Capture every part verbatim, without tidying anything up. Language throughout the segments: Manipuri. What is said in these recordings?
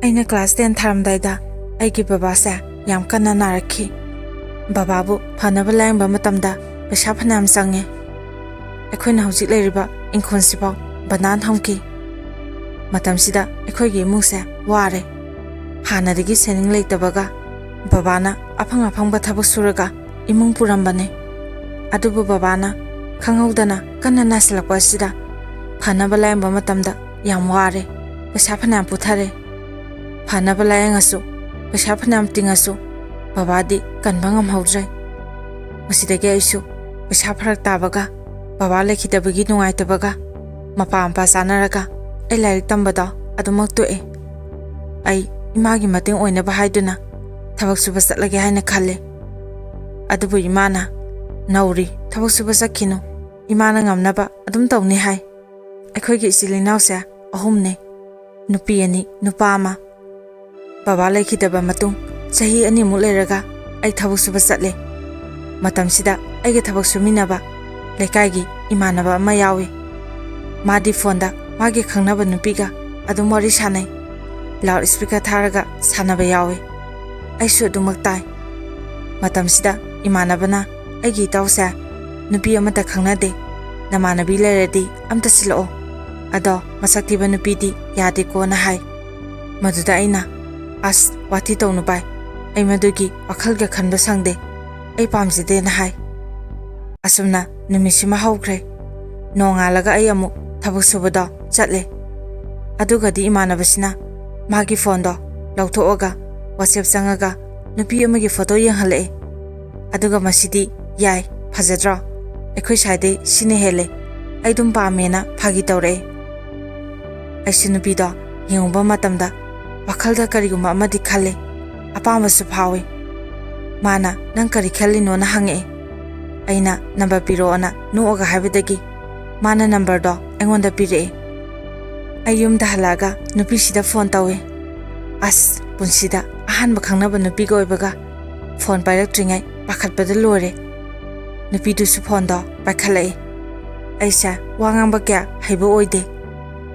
ꯑꯩꯅ ꯀ꯭ꯂꯥꯁ ꯇꯦꯟ ꯊꯥꯔꯝꯗꯥꯏꯗ ꯑꯩꯒꯤ ꯕꯕꯥꯁꯦ ꯌꯥꯝ ꯀꯟꯅ ꯅꯥꯔꯛꯈꯤ꯫ ꯕꯕꯥꯕꯨ ꯐꯅꯕ ꯂꯥꯌꯦꯡꯕ ꯃꯇꯝꯗ ꯄꯩꯁꯥ ꯐꯅꯌꯥꯝ ꯆꯪꯉꯦ꯫ ꯑꯩꯈꯣꯏꯅ ꯍꯧꯖꯤꯛ ꯂꯩꯔꯤꯕ ꯏꯪꯈꯣꯜꯁꯤꯐꯥꯎ ꯕꯟꯗꯥꯟ ꯊꯝꯈꯤ꯫ ꯃꯇꯝꯁꯤꯗ ꯑꯩꯈꯣꯏꯒꯤ ꯏꯃꯨꯡꯁꯦ ꯋꯥꯔꯦ꯫ ꯍꯥꯟꯅꯗꯒꯤ ꯁꯦꯅꯤꯡ ꯂꯩꯇꯕꯒ ꯕꯕꯥꯅ ꯑꯐꯪ ꯑꯐꯪꯕ ꯊꯕꯛ ꯁꯨꯔꯒ ꯏꯃꯨꯡ ꯄꯨꯔꯝꯕꯅꯦ꯫ ꯑꯗꯨꯕꯨ ꯕꯕꯥꯅ ꯈꯪꯍꯧꯗꯅ ꯀꯟꯅ ꯅꯥꯁꯤꯜꯂꯛꯄ ꯑꯁꯤꯗ ꯐꯅꯕ ꯂꯥꯌꯦꯡꯕ ꯃꯇꯝꯗ ꯌꯥꯝ ꯋꯥꯔꯦ꯫ ꯄꯩꯁꯥ ꯐꯅꯌꯥꯝ ꯄꯨꯊꯔꯦ꯫ ꯐꯅꯕ ꯂꯥꯌꯦꯡꯉꯁꯨ, ꯄꯩꯁꯥ ꯐꯅꯌꯥꯝ ꯇꯤꯡꯉꯁꯨ ꯕꯕꯥꯗꯤ ꯀꯟꯕ ꯉꯝꯍꯧꯗ꯭ꯔꯦ꯫ ꯃꯁꯤꯗꯒꯤ ꯑꯩꯁꯨ ꯄꯩꯁꯥ ꯐꯔꯛ ꯇꯥꯕꯒ ꯕꯕꯥ ꯂꯩꯈꯤꯗꯕꯒꯤ ꯅꯨꯡꯉꯥꯏꯇꯕꯒ ꯃꯄꯥ ꯃꯄꯥ ꯆꯥꯅꯔꯒ ꯑꯩ ꯂꯥꯏꯔꯤꯛ ꯇꯝꯕꯗꯣ ꯑꯗꯨꯃꯛ ꯇꯣꯛꯑꯦ꯫ ꯑꯩ ꯏꯃꯥꯒꯤ ꯃꯇꯦꯡ ꯑꯣꯏꯅꯕ ꯍꯥꯏꯗꯨꯅ ꯊꯕꯛ ꯁꯨꯕ ꯆꯠꯂꯒꯦ ꯍꯥꯏꯅ ꯈꯜꯂꯦ꯫ ꯑꯗꯨꯕꯨ ꯏꯃꯥꯅ, "ꯅꯧꯔꯤ, ꯊꯕꯛ ꯁꯨꯕ ꯆꯠꯈꯤꯅꯨ, ꯏꯃꯥꯅ ꯉꯝꯅꯕ ꯑꯗꯨꯝ ꯇꯧꯅꯤ" ꯍꯥꯏ꯫ ꯑꯩꯈꯣꯏꯒꯤ ꯏꯆꯤꯜ ꯏꯅꯥꯎꯁꯦ ꯑꯍꯨꯝꯅꯦ, ꯅꯨꯄꯤ ꯑꯅꯤ, ꯅꯨꯄꯥ ꯑꯃ꯫ ꯕꯕꯥ ꯂꯩꯈꯤꯗꯕ ꯃꯇꯨꯡ ꯆꯍꯤ ꯑꯅꯤꯃꯨꯛ ꯂꯩꯔꯒ ꯑꯩ ꯊꯕꯛ ꯁꯨꯕ ꯆꯠꯂꯦ꯫ ꯃꯇꯝꯁꯤꯗ ꯑꯩꯒ ꯊꯕꯛ ꯁꯨꯃꯤꯟꯅꯕ ꯂꯩꯀꯥꯏꯒꯤ ꯏꯃꯥꯟꯅꯕ ꯑꯃ ꯌꯥꯎꯏ꯫ ꯃꯥꯗꯤ ꯐꯣꯟꯗ ꯃꯥꯒꯤ ꯈꯪꯅꯕ ꯅꯨꯄꯤꯒ ꯑꯗꯨꯝ ꯋꯥꯔꯤ ꯁꯥꯟꯅꯩ꯫ ꯂꯥꯎꯗ ꯁ꯭ꯄꯤꯀꯔ ꯊꯥꯔꯒ ꯁꯥꯟꯅꯕ ꯌꯥꯎꯏ꯫ ꯑꯩꯁꯨ ꯑꯗꯨꯃꯛ ꯇꯥꯏ꯫ ꯃꯇꯝꯁꯤꯗ ꯏꯃꯥꯟꯅꯕꯅ ꯑꯩꯒꯤ ꯏꯇꯥꯎꯁꯦ ꯅꯨꯄꯤ ꯑꯃꯠꯇ ꯈꯪꯅꯗꯦ, ꯅꯃꯥꯟꯅꯕꯤ ꯂꯩꯔꯗꯤ ꯑꯝꯇ ꯁꯤꯜꯂꯛꯑꯣ, ꯑꯗꯣ ꯃꯁꯛ ꯊꯤꯕ ꯅꯨꯄꯤꯗꯤ ꯌꯥꯗꯦꯀꯣꯅ ꯍꯥꯏ꯫ ꯃꯗꯨꯗ ꯑꯩꯅ, "ꯑꯁ, ꯋꯥꯊꯤ ꯇꯧꯅꯨ ꯚꯥꯏ, ꯑꯩ ꯃꯗꯨꯒꯤ ꯋꯥꯈꯜꯒ ꯈꯟꯕ ꯁꯪꯗꯦ, ꯑꯩ ꯄꯥꯝꯖꯗꯦꯅ" ꯍꯥꯏ꯫ ꯑꯁꯨꯝꯅ ꯅꯨꯃꯤꯠꯁꯤꯃ ꯍꯧꯈ꯭ꯔꯦ꯫ ꯅꯣꯡꯉꯥꯜꯂꯒ ꯑꯩ ꯑꯃꯨꯛ ꯊꯕꯛ ꯁꯨꯕꯗꯣ ꯆꯠꯂꯦ꯫ ꯑꯗꯨꯒꯗꯤ ꯏꯃꯥꯟꯅꯕꯁꯤꯅ ꯃꯥꯒꯤ ꯐꯣꯟꯗꯣ ꯂꯧꯊꯣꯛꯑꯒ WhatsApp ꯆꯪꯉꯒ ꯅꯨꯄꯤ ꯑꯃꯒꯤ ꯐꯣꯇꯣ ꯌꯦꯡꯍꯜꯂꯛꯑꯦ꯫ ꯑꯗꯨꯒ ꯃꯁꯤꯗꯤ ꯌꯥꯏ, ꯐꯖꯗ꯭ꯔꯣ? ꯑꯩꯈꯣꯏ ꯁ꯭ꯋꯥꯏꯗꯩ ꯁꯤꯅ ꯍꯦꯜꯂꯦ, ꯑꯩ ꯑꯗꯨꯝ ꯄꯥꯝꯃꯦꯅ ꯐꯥꯒꯤ ꯇꯧꯔꯛꯑꯦ꯫ ꯑꯩꯁꯨ ꯅꯨꯄꯤꯗꯣ ꯌꯦꯡꯉꯨꯕ ꯃꯇꯝꯗ ꯋꯥꯈꯜꯗ ꯀꯔꯤꯒꯨꯝꯕ ꯑꯃꯗꯤ ꯈꯜꯂꯦ, ꯑꯄꯥꯝꯕꯁꯨ ꯐꯥꯎꯏ꯫ ꯃꯥꯅ, "ꯅꯪ ꯀꯔꯤ ꯈꯜꯂꯤꯅꯣꯅ?" ꯍꯪꯉꯛꯑꯦ꯫ ꯑꯩꯅ, "ꯅꯝꯕꯔ ꯄꯤꯔꯛꯑꯣꯅ" ꯅꯣꯛꯑꯒ ꯍꯥꯏꯕꯗꯒꯤ ꯃꯥꯅ ꯅꯝꯕꯔꯗꯣ ꯑꯩꯉꯣꯟꯗ ꯄꯤꯔꯛꯑꯦ꯫ ꯑꯩ ꯌꯨꯝꯗ ꯍꯜꯂꯛꯑꯒ ꯅꯨꯄꯤꯁꯤꯗ ꯐꯣꯟ ꯇꯧꯋꯦ꯫ ꯑꯁ, ꯄꯨꯟꯁꯤꯗ ꯑꯍꯥꯟꯕ ꯈꯪꯅꯕ ꯅꯨꯄꯤꯒ ꯑꯣꯏꯕꯒ ꯐꯣꯟ ꯄꯥꯏꯔꯛꯇ꯭ꯔꯤꯉꯩ ꯄꯥꯈꯠꯄꯗ ꯂꯣꯏꯔꯦ꯫ ꯅꯨꯄꯤꯗꯨꯁꯨ ꯐꯣꯟꯗꯣ ꯄꯥꯏꯈꯠꯂꯛꯏ꯫ ꯑꯩꯁꯦ ꯋꯥ ꯉꯥꯡꯕ ꯀꯌꯥ ꯍꯩꯕ ꯑꯣꯏꯗꯦ꯫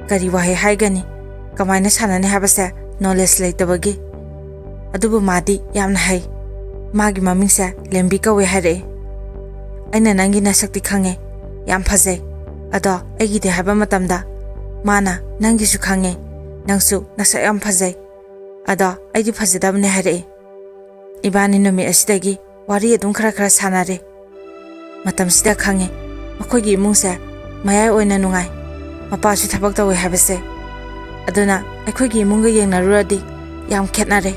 ꯀꯔꯤ ꯋꯥꯍꯩ ꯍꯥꯏꯒꯅꯤ, ꯀꯃꯥꯏꯅ ꯁꯥꯟꯅꯅꯤ ꯍꯥꯏꯕꯁꯦ ꯅꯣꯂꯦꯖ ꯂꯩꯇꯕꯒꯤ꯫ ꯑꯗꯨꯕꯨ ꯃꯥꯗꯤ ꯌꯥꯝꯅ ꯍꯩ꯫ ꯃꯥꯒꯤ ꯃꯃꯤꯡꯁꯦ ꯂꯦꯝꯕꯤ ꯀꯧꯋꯦ ꯍꯥꯏꯔꯛꯑꯦ꯫ ꯑꯩꯅ ꯅꯪꯒꯤ ꯅꯁꯛꯇꯤ ꯈꯪꯉꯦ, ꯌꯥꯝ ꯐꯖꯩ꯫ ꯑꯗꯣ ꯑꯩꯒꯤꯗꯤ ꯍꯥꯏꯕ ꯃꯇꯝꯗ ꯃꯥꯅ ꯅꯪꯒꯤꯁꯨ ꯈꯪꯉꯦ, ꯅꯪꯁꯨ ꯅꯁꯛ ꯌꯥꯝ ꯐꯖꯩ꯫ ꯑꯗꯣ ꯑꯩꯗꯤ ꯐꯖꯗꯕꯅꯦ ꯍꯥꯏꯔꯛꯑꯦ꯫ ꯏꯕꯥꯅꯤ ꯅꯨꯃꯤꯠ ꯑꯁꯤꯗꯒꯤ ꯋꯥꯔꯤ ꯑꯗꯨꯝ ꯈꯔ ꯈꯔ ꯁꯥꯟꯅꯔꯦ꯫ ꯃꯇꯝꯁꯤꯗ ꯈꯪꯉꯦ, ꯃꯈꯣꯏꯒꯤ ꯏꯃꯨꯡꯁꯦ ꯃꯌꯥꯏ ꯑꯣꯏꯅ ꯅꯨꯡꯉꯥꯏ꯫ ꯃꯄꯥꯁꯨ ꯊꯕꯛ ꯇꯧꯋꯦ ꯍꯥꯏꯕꯁꯦ꯫ ꯑꯗꯨꯅ ꯑꯩꯈꯣꯏꯒꯤ ꯏꯃꯨꯡꯒ ꯌꯦꯡꯅꯔꯨꯔꯗꯤ ꯌꯥꯝ ꯈꯦꯠꯅꯔꯦ꯫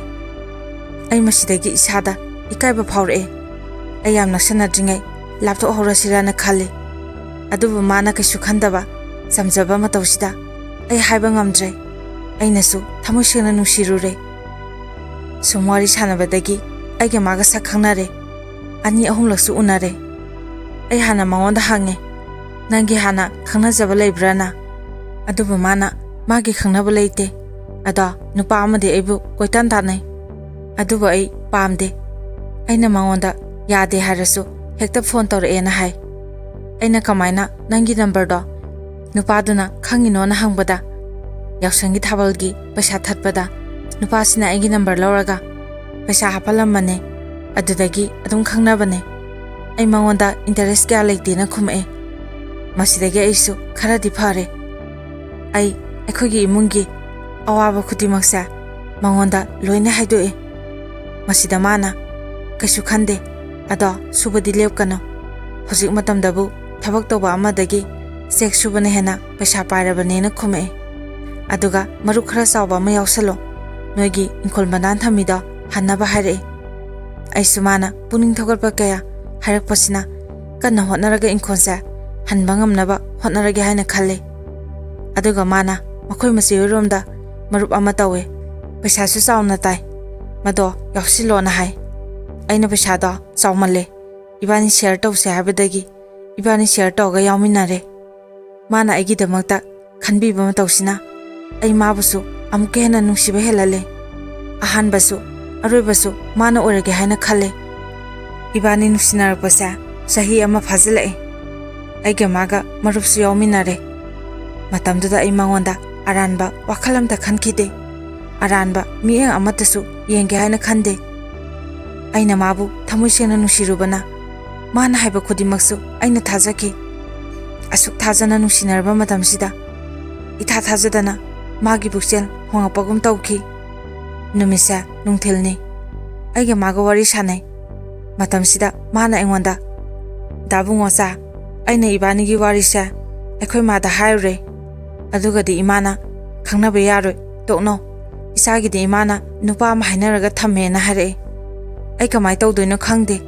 ꯑꯩ ꯃꯁꯤꯗꯒꯤ ꯏꯁꯥꯗ ꯏꯀꯥꯏꯕ ꯐꯥꯎꯔꯛꯑꯦ꯫ ꯑꯩ ꯌꯥꯝ ꯅꯛꯁꯟꯅꯗ꯭ꯔꯤꯉꯩ ꯂꯥꯞꯊꯣꯛꯍꯧꯔꯁꯤꯔꯅ ꯈꯜꯂꯤ꯫ ꯑꯗꯨꯕꯨ ꯃꯥꯅ ꯀꯩꯁꯨ ꯈꯟꯗꯕ ꯆꯝꯖꯕ ꯃꯇꯧꯁꯤꯗ ꯑꯩ ꯍꯥꯏꯕ ꯉꯝꯗ꯭ꯔꯦ꯫ ꯑꯩꯅꯁꯨ ꯊꯃꯣꯏ ꯁꯦꯡꯅ ꯅꯨꯡꯁꯤꯔꯨꯔꯦ꯫ ꯁꯨꯝ ꯋꯥꯔꯤ ꯁꯥꯟꯅꯕꯗꯒꯤ ꯑꯩꯒ ꯃꯥꯒ ꯁꯛ ꯈꯪꯅꯔꯦ꯫ ꯑꯅꯤ ꯑꯍꯨꯝꯂꯛꯁꯨ ꯎꯅꯔꯦ꯫ ꯑꯩ ꯍꯥꯟꯅ ꯃꯉꯣꯟꯗ ꯍꯪꯉꯦ, "ꯅꯪꯒꯤ ꯍꯥꯟꯅ ꯈꯪꯅꯖꯕ ꯂꯩꯕ꯭ꯔꯥꯅ?" ꯑꯗꯨꯕꯨ ꯃꯥꯅ ꯃꯥꯒꯤ ꯈꯪꯅꯕ ꯂꯩꯇꯦ꯫ ꯑꯗꯣ ꯅꯨꯄꯥ ꯑꯃꯗꯤ ꯑꯩꯕꯨ ꯀꯣꯏꯇꯥꯟ ꯇꯥꯟꯅꯩ꯫ ꯑꯗꯨꯕꯨ ꯑꯩ ꯄꯥꯝꯗꯦ꯫ ꯑꯩꯅ ꯃꯉꯣꯟꯗ ꯌꯥꯗꯦ ꯍꯥꯏꯔꯁꯨ ꯍꯦꯛꯇ ꯐꯣꯟ ꯇꯧꯔꯛꯑꯦꯅ ꯍꯥꯏ꯫ ꯑꯩꯅ ꯀꯃꯥꯏꯅ ꯅꯪꯒꯤ ꯅꯝꯕꯔꯗꯣ ꯅꯨꯄꯥꯗꯨꯅ ꯈꯪꯉꯤꯅꯣꯅ ꯍꯪꯕꯗ, ꯌꯥꯎꯁꯪꯒꯤ ꯊꯥꯕꯜꯒꯤ ꯄꯩꯁꯥ ꯊꯠꯄꯗ ꯅꯨꯄꯥꯁꯤꯅ ꯑꯩꯒꯤ ꯅꯝꯕꯔ ꯂꯧꯔꯒ ꯄꯩꯁꯥ ꯍꯥꯞꯍꯜꯂꯝꯕꯅꯦ꯫ ꯑꯗꯨꯗꯒꯤ ꯑꯗꯨꯝ ꯈꯪꯅꯕꯅꯦ꯫ ꯑꯩ ꯃꯉꯣꯟꯗ ꯏꯟꯇꯔꯦꯁ ꯀꯌꯥ ꯂꯩꯇꯦꯅ ꯈꯨꯝꯃꯛꯑꯦ꯫ ꯃꯁꯤꯗꯒꯤ ꯑꯩꯁꯨ ꯈꯔꯗꯤ ꯐꯔꯦ꯫ ꯑꯩ ꯑꯩꯈꯣꯏꯒꯤ ꯏꯃꯨꯡꯒꯤ ꯑꯋꯥꯕ ꯈꯨꯗꯤꯡꯃꯛꯁꯦ ꯃꯉꯣꯟꯗ ꯂꯣꯏꯅ ꯍꯥꯏꯗꯣꯛꯑꯦ꯫ ꯃꯁꯤꯗ ꯃꯥꯅ, "ꯀꯩꯁꯨ ꯈꯟꯗꯦ, ꯑꯗꯣ ꯁꯨꯕꯗꯤ ꯂꯦꯞꯀꯅꯨ꯫ ꯍꯧꯖꯤꯛ ꯃꯇꯝꯗꯕꯨ ꯊꯕꯛ ꯇꯧꯕ ꯑꯃꯗꯒꯤ ꯆꯦꯛ ꯁꯨꯕꯅ ꯍꯦꯟꯅ ꯄꯩꯁꯥ ꯄꯥꯏꯔꯕꯅꯦꯅ" ꯈꯨꯝꯃꯛꯑꯦ꯫ "ꯑꯗꯨꯒ ꯃꯔꯨꯞ ꯈꯔ ꯆꯥꯎꯕ ꯑꯃ ꯌꯥꯎꯁꯜꯂꯣ, ꯅꯣꯏꯒꯤ ꯏꯪꯈꯣꯜ ꯃꯅꯥꯟ ꯊꯝꯃꯤꯗꯣ ꯍꯟꯅꯕ ꯍꯥꯏꯔꯛꯑꯦ"꯫ ꯑꯩꯁꯨ ꯃꯥꯅ ꯄꯨꯛꯅꯤꯡ ꯊꯧꯒꯠꯄ ꯀꯌꯥ ꯍꯥꯏꯔꯛꯄꯁꯤꯅ ꯀꯟꯅ ꯍꯣꯠꯅꯔꯒ ꯏꯪꯈꯣꯜꯁꯦ ꯍꯟꯕ ꯉꯝꯅꯕ ꯍꯣꯠꯅꯔꯒꯦ ꯍꯥꯏꯅ ꯈꯜꯂꯦ꯫ ꯑꯗꯨꯒ ꯃꯥꯅ ꯃꯈꯣꯏ ꯃꯆꯦ ꯍꯣꯏꯔꯣꯝꯗ ꯃꯔꯨꯞ ꯑꯃ ꯇꯧꯋꯦ, ꯄꯩꯁꯥꯁꯨ ꯆꯥꯎꯅ ꯇꯥꯏ, ꯃꯗꯣ ꯌꯥꯎꯁꯤꯜꯂꯣꯅ ꯍꯥꯏ꯫ ꯑꯩꯅ ꯄꯩꯁꯥꯗꯣ ꯆꯥꯎꯃꯜꯂꯦ, ꯏꯕꯥꯅꯤ ꯁꯤꯌꯔ ꯇꯧꯁꯦ ꯍꯥꯏꯕꯗꯒꯤ ꯏꯕꯥꯅꯤ ꯁꯤꯌꯔ ꯇꯧꯔꯒ ꯌꯥꯎꯃꯤꯟꯅꯔꯦ꯫ ꯃꯥꯅ ꯑꯩꯒꯤꯗꯃꯛꯇ ꯈꯟꯕꯤꯕ ꯃꯇꯧꯁꯤꯅ ꯑꯩ ꯃꯥꯕꯨꯁꯨ ꯑꯃꯨꯛꯀ ꯍꯦꯟꯅ ꯅꯨꯡꯁꯤꯕ ꯍꯦꯜꯍꯜꯂꯦ꯫ ꯑꯍꯥꯟꯕꯁꯨ ꯑꯔꯣꯏꯕꯁꯨ ꯃꯥꯅ ꯑꯣꯏꯔꯒꯦ ꯍꯥꯏꯅ ꯈꯜꯂꯦ꯫ ꯏꯕꯥꯅꯤ ꯅꯨꯡꯁꯤꯅꯔꯛꯄꯁꯦ ꯆꯍꯤ ꯑꯃ ꯐꯥꯖꯤꯜꯂꯛꯑꯦ꯫ ꯑꯩꯒ ꯃꯥꯒ ꯃꯔꯨꯞꯁꯨ ꯌꯥꯎꯃꯤꯟꯅꯔꯦ꯫ ꯃꯇꯝꯗꯨꯗ ꯑꯩ ꯃꯉꯣꯟꯗ ꯑꯔꯥꯟꯕ ꯋꯥꯈꯜ ꯑꯝꯇ ꯈꯟꯈꯤꯗꯦ꯫ ꯑꯔꯥꯟꯕ ꯃꯤꯠꯌꯦꯡ ꯑꯃꯠꯇꯁꯨ ꯌꯦꯡꯒꯦ ꯍꯥꯏꯅ ꯈꯟꯗꯦ꯫ ꯑꯩꯅ ꯃꯥꯕꯨ ꯊꯃꯣꯏ ꯁꯦꯡꯅ ꯅꯨꯡꯁꯤꯔꯨꯕꯅ ꯃꯥꯅ ꯍꯥꯏꯕ ꯈꯨꯗꯤꯡꯃꯛꯁꯨ ꯑꯩꯅ ꯊꯥꯖꯈꯤ꯫ ꯑꯁꯨꯛ ꯊꯥꯖꯅ ꯅꯨꯡꯁꯤꯅꯔꯕ ꯃꯇꯝꯁꯤꯗ ꯏꯊꯥ ꯊꯥꯖꯗꯅ ꯃꯥꯒꯤ ꯄꯨꯛꯆꯦꯜ ꯍꯣꯡꯂꯛꯄꯒꯨꯝ ꯇꯧꯈꯤ꯫ ꯅꯨꯃꯤꯠꯁꯦ ꯅꯨꯡꯊꯤꯜꯅꯤ꯫ ꯑꯩꯒ ꯃꯥꯒ ꯋꯥꯔꯤ ꯁꯥꯟꯅꯩ꯫ ꯃꯇꯝꯁꯤꯗ ꯃꯥꯅ ꯑꯩꯉꯣꯟꯗ, "ꯗꯥꯕꯨꯡꯉꯣꯆꯥ, ꯑꯩꯅ ꯏꯕꯥꯅꯤꯒꯤ ꯋꯥꯔꯤꯁꯦ ꯑꯩꯈꯣꯏ ꯃꯥꯗ ꯍꯥꯏꯔꯨꯔꯦ꯫ ꯑꯗꯨꯒꯗꯤ ꯏꯃꯥꯅ, 'ꯈꯪꯅꯕ ꯌꯥꯔꯣꯏ, ꯇꯣꯛꯅꯧ꯫ ꯏꯆꯥꯒꯤꯗꯤ ꯏꯃꯥꯅ ꯅꯨꯄꯥ ꯑꯃ ꯍꯥꯏꯅꯔꯒ ꯊꯝꯃꯦꯅ ꯍꯥꯏꯔꯛꯑꯦ꯫ ꯑꯩ ꯀꯃꯥꯏ ꯇꯧꯗꯣꯏꯅꯣ ꯈꯪꯗꯦ꯫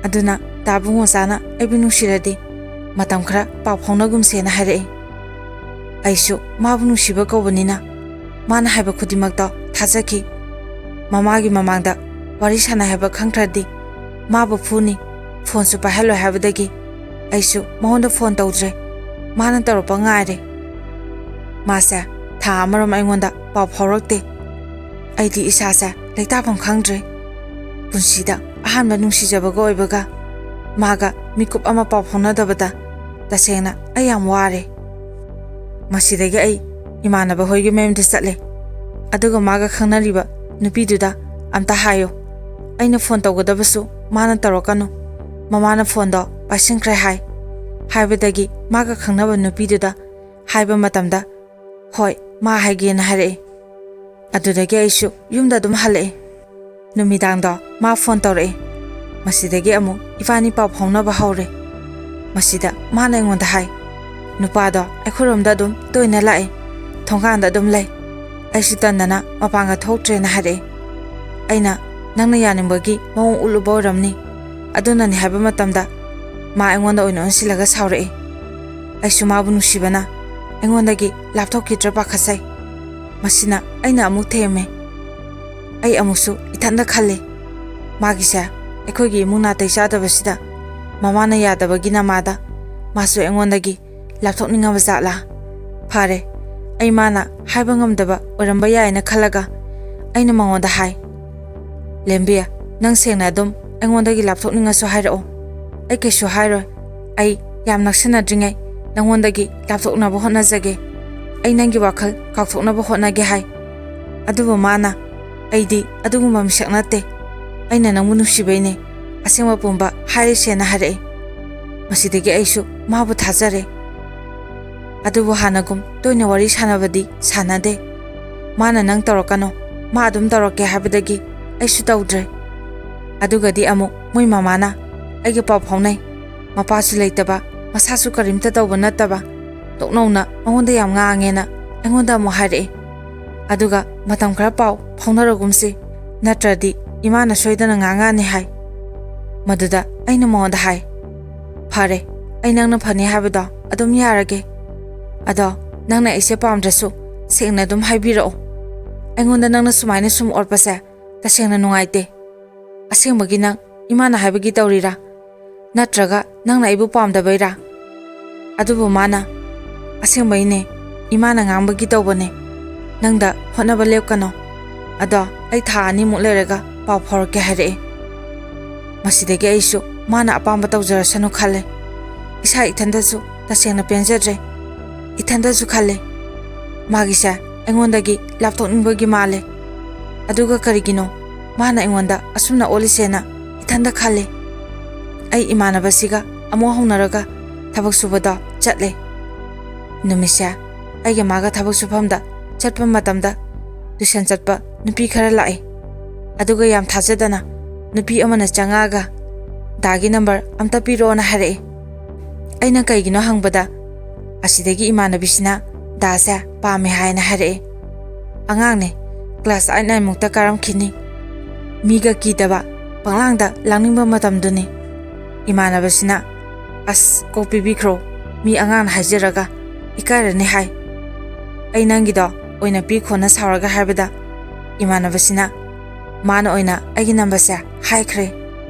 ꯑꯗꯨꯅ ꯗꯥꯕꯨꯡꯉꯣꯆꯥꯅ ꯑꯩꯕꯨ ꯅꯨꯡꯁꯤꯔꯗꯤ ꯃꯇꯝ ꯈꯔ ꯄꯥꯎ ꯐꯥꯎꯅꯒꯨꯝꯁꯦꯅ ꯍꯥꯏꯔꯛꯑꯦ꯫ ꯑꯩꯁꯨ ꯃꯥꯕꯨ ꯅꯨꯡꯁꯤꯕ ꯀꯧꯕꯅꯤꯅ ꯃꯥꯅ ꯍꯥꯏꯕ ꯈꯨꯗꯤꯡꯃꯛꯇꯣ ꯊꯥꯖꯈꯤ꯫ ꯃꯃꯥꯒꯤ ꯃꯃꯥꯡꯗ ꯋꯥꯔꯤ ꯁꯥꯟꯅꯩ ꯍꯥꯏꯕ ꯈꯪꯈ꯭ꯔꯗꯤ ꯃꯥꯕꯨ ꯐꯨꯅꯤ, ꯐꯣꯟꯁꯨ ꯄꯥꯏꯍꯜꯂꯣꯏ ꯍꯥꯏꯕꯗꯒꯤ ꯑꯩꯁꯨ ꯃꯉꯣꯟꯗ ꯐꯣꯟ ꯇꯧꯗ꯭ꯔꯦ꯫ ꯃꯥꯅ ꯇꯧꯔꯛꯄ ꯉꯥꯏꯔꯦ꯫ ꯃꯥꯁꯦ ꯊꯥ ꯑꯃꯔꯣꯝ ꯑꯩꯉꯣꯟꯗ ꯄꯥꯎ ꯐꯥꯎꯔꯛꯇꯦ꯫ ꯑꯩꯗꯤ ꯏꯁꯥꯁꯦ ꯂꯩꯇꯥꯐꯝ ꯈꯪꯗ꯭ꯔꯦ꯫ ꯄꯨꯟꯁꯤꯗ ꯑꯍꯥꯟꯕ ꯅꯨꯡꯁꯤꯖꯕꯒ ꯑꯣꯏꯕꯒ ꯃꯥꯒ ꯃꯤꯀꯨꯞ ꯑꯃ ꯄꯥꯎ ꯐꯥꯎꯅꯗꯕꯗ ꯇꯁꯦꯡꯅ ꯑꯩ ꯌꯥꯝ ꯋꯥꯔꯦ꯫ ꯃꯁꯤꯗꯒꯤ ꯑꯩ ꯏꯃꯥꯟꯅꯕ ꯍꯣꯏꯒꯤ ꯃꯌꯨꯝꯗ ꯆꯠꯂꯦ꯫ ꯑꯗꯨꯒ ꯃꯥꯒ ꯈꯪꯅꯔꯤꯕ ꯅꯨꯄꯤꯗꯨꯗ ꯑꯝꯇ ꯍꯥꯏꯌꯣ꯫ ꯑꯩꯅ ꯐꯣꯟ ꯇꯧꯒꯗꯕꯁꯨ ꯃꯥꯅ ꯇꯧꯔꯛꯀꯅꯨ꯫ ꯃꯃꯥꯅ ꯐꯣꯟꯗꯣ ꯄꯥꯏꯁꯤꯟꯈ꯭ꯔꯦ ꯍꯥꯏ꯫ ꯍꯥꯏꯕꯗꯒꯤ ꯃꯥꯒ ꯈꯪꯅꯕ ꯅꯨꯄꯤꯗꯨꯗ ꯍꯥꯏꯕ ꯃꯇꯝꯗ, "ꯍꯣꯏ, ꯃꯥ ꯍꯥꯏꯒꯦꯅ" ꯍꯥꯏꯔꯛꯑꯦ꯫ ꯑꯗꯨꯗꯒꯤ ꯑꯩꯁꯨ ꯌꯨꯝꯗ ꯑꯗꯨꯝ ꯍꯜꯂꯛꯑꯦ꯫ ꯅꯨꯃꯤꯗꯥꯡꯗꯣ ꯃꯥ ꯐꯣꯟ ꯇꯧꯔꯛꯑꯦ꯫ ꯃꯁꯤꯗꯒꯤ ꯑꯃꯨꯛ ꯏꯕꯥꯅꯤ ꯄꯥꯎ ꯐꯥꯎꯅꯕ ꯍꯧꯔꯦ꯫ ꯃꯁꯤꯗ ꯃꯥꯅ ꯑꯩꯉꯣꯟꯗ ꯍꯥꯏ, "ꯅꯨꯄꯥꯗꯣ ꯑꯩꯈꯣꯏꯔꯣꯝꯗ ꯑꯗꯨꯝ ꯇꯣꯏꯅ ꯂꯥꯛꯑꯦ, ꯊꯣꯡꯒꯥꯟꯗ ꯑꯗꯨꯝ ꯂꯩ꯫ ꯑꯩꯁꯨ ꯇꯟꯗꯅ ꯃꯄꯥꯟꯒ ꯊꯣꯛꯇ꯭ꯔꯦꯅ" ꯍꯥꯏꯔꯛꯑꯦ꯫ ꯑꯩꯅ, "ꯅꯪꯅ ꯌꯥꯅꯤꯡꯕꯒꯤ ꯃꯑꯣꯡ ꯎꯠꯂꯨꯕ ꯑꯣꯏꯔꯝꯅꯤ, ꯑꯗꯨꯅꯅꯤ" ꯍꯥꯏꯕ ꯃꯇꯝꯗ ꯃꯥ ꯑꯩꯉꯣꯟꯗ ꯑꯣꯏꯅ ꯑꯣꯟꯁꯤꯜꯂꯒ ꯁꯥꯎꯔꯛꯑꯦ꯫ ꯑꯩꯁꯨ ꯃꯥꯕꯨ ꯅꯨꯡꯁꯤꯕꯅ ꯑꯩꯉꯣꯟꯗꯒꯤ ꯂꯥꯞꯊꯣꯛꯈꯤꯗ꯭ꯔꯥ ꯄꯥꯈꯠꯆꯩ꯫ ꯃꯁꯤꯅ ꯑꯩꯅ ꯑꯃꯨꯛ ꯊꯦꯝꯃꯦ꯫ ꯑꯩ ꯑꯃꯨꯛꯁꯨ ꯏꯊꯟꯗ ꯈꯜꯂꯦ, "ꯃꯥꯒꯤꯁꯦ ꯑꯩꯈꯣꯏꯒꯤ ꯏꯃꯨꯡ ꯅꯥꯇꯩ ꯆꯥꯗꯕꯁꯤꯗ ꯃꯃꯥꯅ ꯌꯥꯗꯕꯒꯤ ꯅꯃꯥꯗ ꯃꯥꯁꯨ ꯑꯩꯉꯣꯟꯗꯒꯤ ꯂꯥꯞꯊꯣꯛꯅꯤꯡꯉꯕ ꯖꯥꯠꯂꯥ?" ꯐꯔꯦ, ꯑꯩ ꯃꯥꯅ ꯍꯥꯏꯕ ꯉꯝꯗꯕ ꯑꯣꯏꯔꯝꯕ ꯌꯥꯏꯅ ꯈꯜꯂꯒ ꯑꯩꯅ ꯃꯉꯣꯟꯗ ꯍꯥꯏ, "ꯂꯦꯝꯕꯤ, ꯅꯪ ꯁꯦꯡꯅ ꯑꯗꯨꯝ ꯑꯩꯉꯣꯟꯗꯒꯤ ꯂꯥꯞꯊꯣꯛꯅꯤꯡꯉꯁꯨ ꯍꯥꯏꯔꯛꯑꯣ꯫ ꯑꯩ ꯀꯩꯁꯨ ꯍꯥꯏꯔꯣꯏ꯫ ꯑꯩ ꯌꯥꯝ ꯅꯛꯁꯤꯟꯅꯗ꯭ꯔꯤꯉꯩ ꯅꯪꯉꯣꯟꯗꯒꯤ ꯂꯥꯞꯊꯣꯛꯅꯕ ꯍꯣꯠꯅꯖꯒꯦ꯫ ꯑꯩ ꯅꯪꯒꯤ ꯋꯥꯈꯜ ꯀꯥꯎꯊꯣꯛꯅꯕ ꯍꯣꯠꯅꯒꯦ" ꯍꯥꯏ꯫ ꯑꯗꯨꯕꯨ ꯃꯥꯅ, "ꯑꯩꯗꯤ ꯑꯗꯨꯒꯨꯝꯕ ꯃꯤꯁꯛ ꯅꯠꯇꯦ, ꯑꯩꯅ ꯅꯪꯕꯨ ꯅꯨꯡꯁꯤꯕꯩꯅꯦ, ꯑꯁꯦꯡꯕ ꯄꯨꯝꯕ ꯍꯥꯏꯔꯤꯁꯦꯅ" ꯍꯥꯏꯔꯛꯏ꯫ ꯃꯁꯤꯗꯒꯤ ꯑꯩꯁꯨ ꯃꯥꯕꯨ ꯊꯥꯖꯔꯦ꯫ ꯑꯗꯨꯕꯨ ꯍꯥꯟꯅꯒꯨꯝ ꯇꯣꯏꯅ ꯋꯥꯔꯤ ꯁꯥꯟꯅꯕꯗꯤ ꯁꯥꯟꯅꯗꯦ꯫ ꯃꯥꯅ "ꯅꯪ ꯇꯧꯔꯛꯀꯅꯣ, ꯃꯥ ꯑꯗꯨꯝ ꯇꯧꯔꯛꯀꯦ" ꯍꯥꯏꯕꯗꯒꯤ ꯑꯩꯁꯨ ꯇꯧꯗ꯭ꯔꯦ꯫ ꯑꯗꯨꯒꯗꯤ ꯑꯃꯨꯛ ꯃꯣꯏ ꯃꯃꯥꯅ ꯑꯩꯒ ꯄꯥꯎ ꯐꯥꯎꯅꯩ꯫ ꯃꯄꯥꯁꯨ ꯂꯩꯇꯕ, ꯃꯁꯥꯁꯨ ꯀꯔꯤꯝꯇ ꯇꯧꯕ ꯅꯠꯇꯕ, ꯇꯣꯛꯅꯧꯅ ꯃꯉꯣꯟꯗ ꯌꯥꯝ ꯉꯥꯡꯉꯦꯅ ꯑꯩꯉꯣꯟꯗ ꯑꯃꯨꯛ ꯍꯥꯏꯔꯛꯑꯦ꯫ ꯑꯗꯨꯒ "ꯃꯇꯝ ꯈꯔ ꯄꯥꯎ ꯐꯥꯎꯅꯔꯒꯨꯝꯁꯤ, ꯅꯠꯇ꯭ꯔꯗꯤ ꯏꯃꯥꯅ ꯁꯣꯏꯗꯅ ꯉꯥꯡꯉꯛꯑꯅꯤ" ꯍꯥꯏ꯫ ꯃꯗꯨꯗ ꯑꯩꯅ ꯃꯉꯣꯟꯗ ꯍꯥꯏ, "ꯐꯔꯦ, ꯑꯩ ꯅꯪꯅ ꯐꯅꯤ ꯍꯥꯏꯕꯗꯣ ꯑꯗꯨꯝ ꯌꯥꯔꯒꯦ꯫ ꯑꯗꯣ ꯅꯪꯅ ꯑꯩꯁꯦ ꯄꯥꯝꯗ꯭ꯔꯁꯨ ꯁꯦꯡꯅ ꯑꯗꯨꯝ ꯍꯥꯏꯕꯤꯔꯛꯑꯣ꯫ ꯑꯩꯉꯣꯟꯗ ꯅꯪꯅ ꯁꯨꯃꯥꯏꯅ ꯁꯨꯝ ꯑꯣꯠꯄꯁꯦ ꯇꯁꯦꯡꯅ ꯅꯨꯡꯉꯥꯏꯇꯦ꯫ ꯑꯁꯦꯡꯕꯒꯤ ꯅꯪ ꯏꯃꯥꯅ ꯍꯥꯏꯕꯒꯤ ꯇꯧꯔꯤꯔꯥ? ꯅꯠꯇ꯭ꯔꯒ ꯅꯪꯅ ꯑꯩꯕꯨ ꯄꯥꯝꯗꯕꯩꯔꯥ?" ꯑꯗꯨꯕꯨ ꯃꯥꯅ, "ꯑꯁꯦꯡꯕꯩꯅꯦ, ꯏꯃꯥꯅ ꯉꯥꯡꯕꯒꯤ ꯇꯧꯕꯅꯦ꯫ ꯅꯪꯗ ꯍꯣꯠꯅꯕ ꯂꯦꯞꯀꯅꯣ꯫ ꯑꯗꯣ ꯑꯩ ꯊꯥ ꯑꯅꯤꯃꯨꯛ ꯂꯩꯔꯒ ꯄꯥꯎ ꯐꯥꯎꯔꯛꯀꯦ" ꯍꯥꯏꯔꯛꯑꯦ꯫ ꯃꯁꯤꯗꯒꯤ ꯑꯩꯁꯨ ꯃꯥꯅ ꯑꯄꯥꯝꯕ ꯇꯧꯖꯔꯁꯅꯨ ꯈꯜꯂꯦ꯫ ꯏꯁꯥ ꯏꯊꯟꯗꯁꯨ ꯇꯁꯦꯡꯅ ꯄꯦꯟꯖꯗ꯭ꯔꯦ꯫ ꯏꯊꯟꯗꯁꯨ ꯈꯜꯂꯦ, "ꯃꯥꯒꯤꯁꯦ ꯑꯩꯉꯣꯟꯗꯒꯤ ꯂꯥꯞꯊꯣꯛꯅꯤꯡꯕꯒꯤ ꯃꯥꯜꯂꯦ꯫ ꯑꯗꯨꯒ ꯀꯔꯤꯒꯤꯅꯣ ꯃꯥꯅ ꯑꯩꯉꯣꯟꯗ ꯑꯁꯨꯝꯅ ꯑꯣꯠꯂꯤꯁꯦꯅ?" ꯏꯊꯟꯗ ꯈꯜꯂꯦ꯫ ꯑꯩ ꯏꯃꯥꯟꯅꯕꯁꯤꯒ ꯑꯃꯨꯛ ꯍꯧꯅꯔꯒ ꯊꯕꯛ ꯁꯨꯕꯗꯣ ꯆꯠꯂꯦ꯫ ꯅꯨꯃꯤꯠꯁꯦ ꯑꯩꯒ ꯃꯥꯒ ꯊꯕꯛ ꯁꯨꯐꯝꯗ ꯆꯠꯄ ꯃꯇꯝꯗ ꯇꯨꯏꯁꯟ ꯆꯠꯄ ꯅꯨꯄꯤ ꯈꯔ ꯂꯥꯛꯑꯦ꯫ ꯑꯗꯨꯒ ꯌꯥꯝ ꯊꯥꯖꯗꯅ ꯅꯨꯄꯤ ꯑꯃꯅ ꯆꯪꯉꯛꯑꯒ, "ꯗꯥꯒꯤ ꯅꯝꯕꯔ ꯑꯝꯇ ꯄꯤꯔꯛꯑꯣꯅ" ꯍꯥꯏꯔꯛꯑꯦ꯫ ꯑꯩꯅ ꯀꯩꯒꯤꯅꯣ ꯍꯪꯕꯗ, ꯑꯁꯤꯗꯒꯤ ꯏꯃꯥꯟꯅꯕꯤꯁꯤꯅ ꯗꯥꯁꯦ ꯄꯥꯝꯃꯦ ꯍꯥꯏꯅ ꯍꯥꯏꯔꯛꯑꯦ꯫ ꯑꯉꯥꯡꯅꯦ, ꯀ꯭ꯂꯥꯁ ꯑꯥꯏꯠ ꯅꯥꯏꯟ ꯃꯨꯛꯇ ꯀꯥꯔꯝꯈꯤꯅꯤ꯫ ꯃꯤꯒ ꯀꯤꯗꯕ, ꯄꯪꯂꯥꯡꯗ ꯂꯥꯡꯅꯤꯡꯕ ꯃꯇꯝꯗꯨꯅꯤ꯫ ꯏꯃꯥꯟꯅꯕꯁꯤꯅ, "ꯑꯁ, ꯀꯣꯛ ꯄꯤꯕꯤꯈ꯭ꯔꯣ, ꯃꯤ ꯑꯉꯥꯡꯅ ꯍꯥꯏꯖꯔꯒ ꯏꯀꯥꯏꯔꯅꯤ" ꯍꯥꯏ꯫ ꯑꯩ ꯅꯪꯒꯤꯗꯣ ꯑꯣꯏꯅ ꯄꯤꯈꯣꯅ ꯁꯥꯎꯔꯒ ꯍꯥꯏꯕꯗ, ꯏꯃꯥꯟꯅꯕꯁꯤꯅ ꯃꯥꯅ ꯑꯣꯏꯅ ꯑꯩꯒꯤ ꯅꯝꯕꯔꯁꯦ ꯍꯥꯏꯈ꯭ꯔꯦ꯫